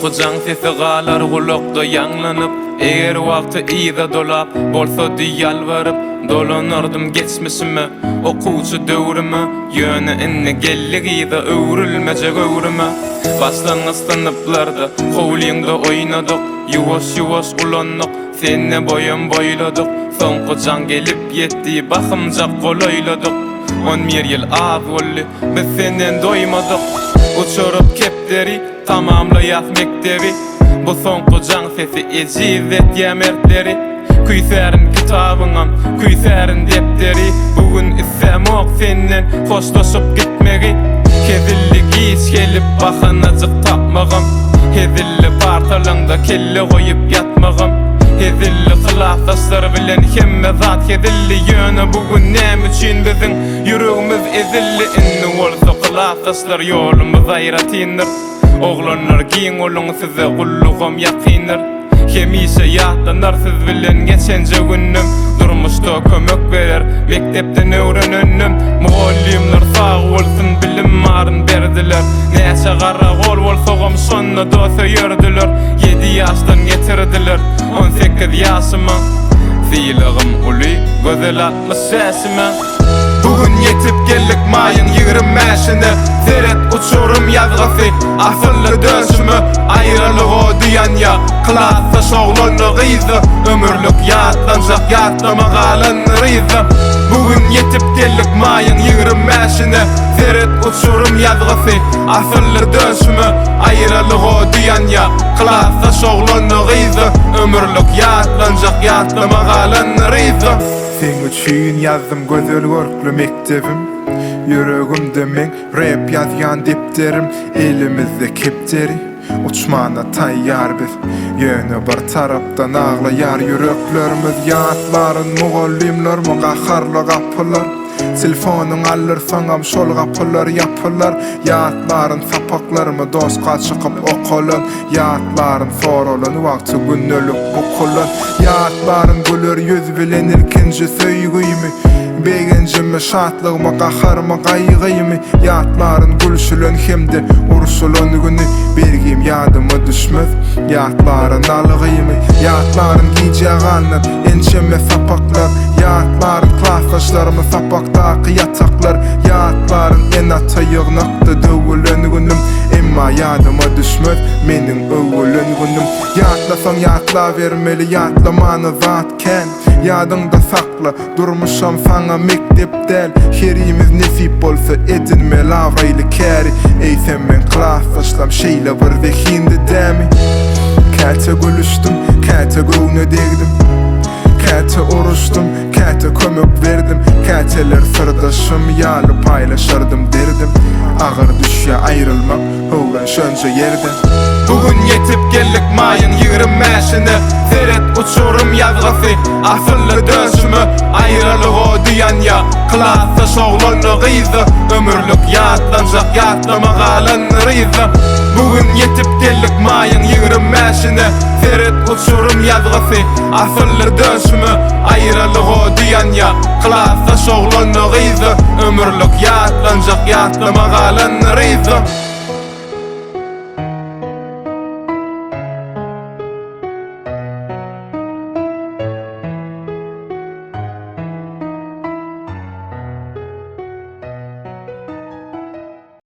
Soňky jaň sesi galar gulakda ýaňlanyp, Eger wagty yza dolap, bolsady ýalbaryp, Dolanardym geçmişime, okuwçy döwrüme, Ýöne indi geldik yza öwrülmejek öwrüme. Başlangyç synplarda howlyňda oýnadyk, Ýuwaş-ýuwaş ulandyk, sende boýam boýladyk, Soňky jaň gelip ýetdi, bahymjak golaýladyk. On bir ýyl az boldy, biz senden doýmadyk. Uçuryp kepderi, tamamlaýas mekdebi. Bu soňky jaň sesi ejiz etýä mertleri. Küýsärin kitabyňam, küýsärin depderi. Bu gün islämok senden hoşlaşyp gitmegi. Hezilli giç gelip bahanajyk tapmagam. Hezilli partalaňda kelle goýup ýatmagam. Hezilli klasdaşlar bilen hemme zat hezilli. Ýöne bu gün näme üçin biziň ýüregimiz ezildi. Indi bolsa klasdaşlar ýolumyz aýratyndyr. Oglanlar giň boluň size gullugam ýakyndyr. Hemişe ýatlanar siz bilen geçenje günüm. Durmuşda kömek berer mekdepden öwrenendim. Mugallymlar sag bolsun bilim baryn berdiler. Näçe garagol bolsagam şonda-da söýerdiler. Ýedi ýaşdan getirdiler 18 ýaşyma. Sylagym uly gözel 65-ime. Bu gün ýetip geldik maýyň ýigrim bäşine Seret uçurym ýazgysy asylly döşüme Aýralyk ody ýanýa klasdaş oglanly gyzda Ömürlik ýatlanjak ýatlama galandyr yzda Bu gün ýetip geldik maýyň ýigrim bäşine Seret uçurym ýazgysy asylly döşüme Aýralyk ody ýanýa klasdaş oglanly gyzda Ömürlik ýatlanjak ýatlama galandyr yzda. Seň üçin ýazdym gözel görkli mekdebim Ýüregimde meň rep ýazýan depderim Elimizde kepderi, uçmana taýýar biz Ýöne bir tarapdan aglaýar ýüreklerimiz Ýatlaryn mugallymlarmy gaharly gapylar Telefonyň aldyrsaňam şol gapylar ýapylar Ýatlaryn sapaklarymy doska çykyp okalan Ýatlaryn soralan wagty gündelik bukulan Ýatlaryn güler ýüz bilen ilkinji söýgümi Begenjimi, şatlygymy, gaharymy, gaýgymy Ýatlaryn gülşülen hem-de urşulan güni Bergim ýadyma düşmez, ýatlaryn algymy Ýatlaryn gijä galynan ençeme sapaklar Ýatlaryn klasdaşlarymy sapakdaky ýataklar Ýatlaryn ene-ata ýygnakda döwülen günüm Emma ýadyma düşmez meniň öwülen günüm Ýatlasaň ýatlabermeli ýatlamana zat kän Ýadyňda sakla durmuşam saňa mekdep däl Herimiz nesip bolsa edinmeli abraýly käri Eýsem meň klasdaşlam şeýle bir zehindi dämi Käte gülüşdim, käte göwne degdim Käte uruşdym, käte kömek berdim Käteler syrdaşym ýaly paýlaşardym derdim Agyr düşýä aýrylmak höwrenşenje ýerden. Bu gün ýetip geldik maýyň ýigrim bäşine Seret uçurym ýazgysy asylly döşüme Aýralyk ody ýanýa klasdaş oglanly gyzda Ömürlik ýatlanjak ýatlama galandyr yzda Bu gün ýetip geldik maýyň ýigrim bäşine Seret uçurym ýazgysy asylly döşüme Aýralyk ody ýanýa klasdaş oglanly gyzda Ömürlik ýatlanjak ýatlama galandyr yzda.